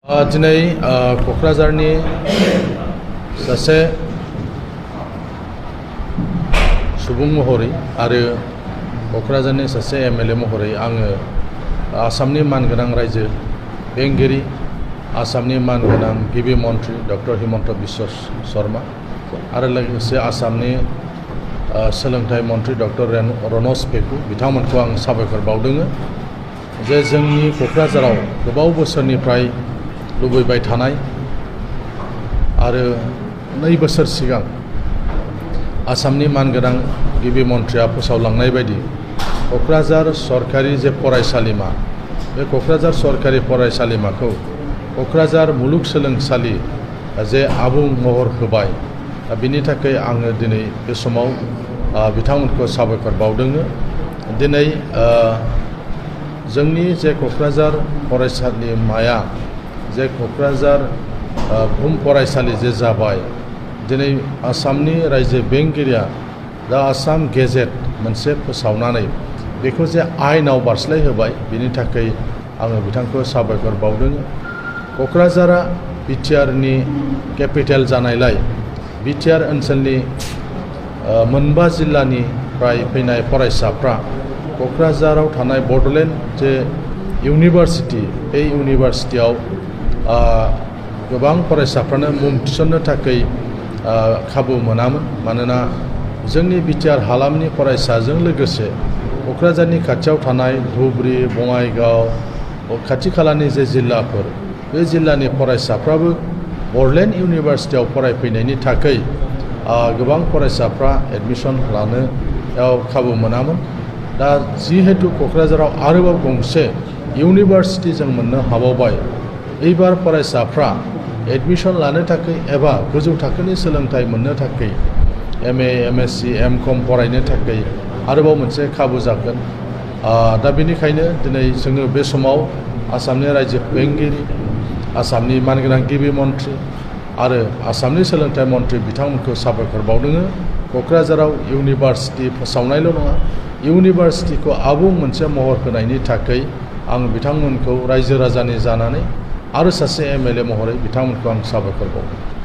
दिनै क'क्राझारनि सासे सुबुं महरै आरो क'क्राझारनि सासे एमएलए महरै आङो आसामनि मानगोनां रायजो बेंगिरि आसामनि मानगोनां गिबि मन्थ्रि डक्टर हिमन्त बिश्व शर्मा आरो लोगोसे आसामनि सोलोंथाइ मन्थ्रि डक्टर रनज पेगु बिथांमोनखौ आं साबायखर बावदों जे जोंनि क'क्राझाराव गोबाव बोसोरनिफ्राय लुबैबाय थानाय आरो 2 बोसोर सिगां आसामनि मानगोनां गिबि मन्थ्रिया फोसावलांनाय बायदि क'क्राझार सरकारि जे फरायसालिमा बे क'क्राझार सरकारि फरायसालिमाखौ क'क्राझार मुलुगसोलोंसालि जे आबुं महर होबाय बिनि थाखाय आङो दिनै बे समाव बिथांमोनखौ साबायखर बावदों दिनै जोंनि जे क'क्राझार फरायसालिमाया जे क'क्राझार बुहुम फरायसालि जे जाबाय दिनै आसामनि रायजो बेंगिरिया दा आसाम गेजेट मोनसे फोसावनानै बेखौ जे आयेनाव बारस्लायहोबाय बिनि थाखाय आङो बिथांखौ साबायखर बावदों क'क्राझारा बिटिआरनि केपिटेल जानायलाय बिटिआर ओनसोलनि 9 जिल्लानिफ्राय फैनाय फरायसाफ्रा क'क्राझाराव थानाय बड'लेण्ड जे इउनिभार्सिटि बे इउनिभार्सिटियाव गोबां फरायसाफ्रानो मुं थिसननो थाखाय खाबु मोनामोन मानोना जोंनि बिटिआर हालामनि फरायसाजों लोगोसे क'क्राझारनि खाथियाव थानाय धुबुरी बङाइगाव खाथि खालानि जे जिल्लाफोर बे जिल्लानि फरायसाफ्राबो बड'लेण्ड इउनिभार्सिटियाव फरायफैनायनि थाखाय गोबां फरायसाफ्रा एडमिशन लानो खाबु मोनामोन दा जिहेतु क'क्राझाराव आरोबाव गंसे इउनिभार्सिटि जों मोननो हाबावबाय एबार फरायसाफ्रा एडमिशन लानो थाखाय एबा गोजौ थाखोनि सोलोंथाइ मोननो थाखाय एमए एमएससि एमकम फरायनो थाखाय आरोबाव मोनसे खाबु जागोन दा बेनिखायनो दिनै जोङो बे समाव आसामनि रायजो बेंगिरि आसामनि मानगोनां गिबि मन्थ्रि आरो आसामनि सोलोंथाइ मन्थ्रि बिथांमोनखौ साबायखर बावदों क'क्राझाराव इउनिभार्सिटि फोसावनायल' नङा इउनिभार्सिटिखौ आबुं मोनसे महर होनायनि थाखाय आं बिथांमोनखौ रायजो राजानि जानानै आरो सासे एमएलए महरै बिथांमोनखौ आं साबायखर बावदों।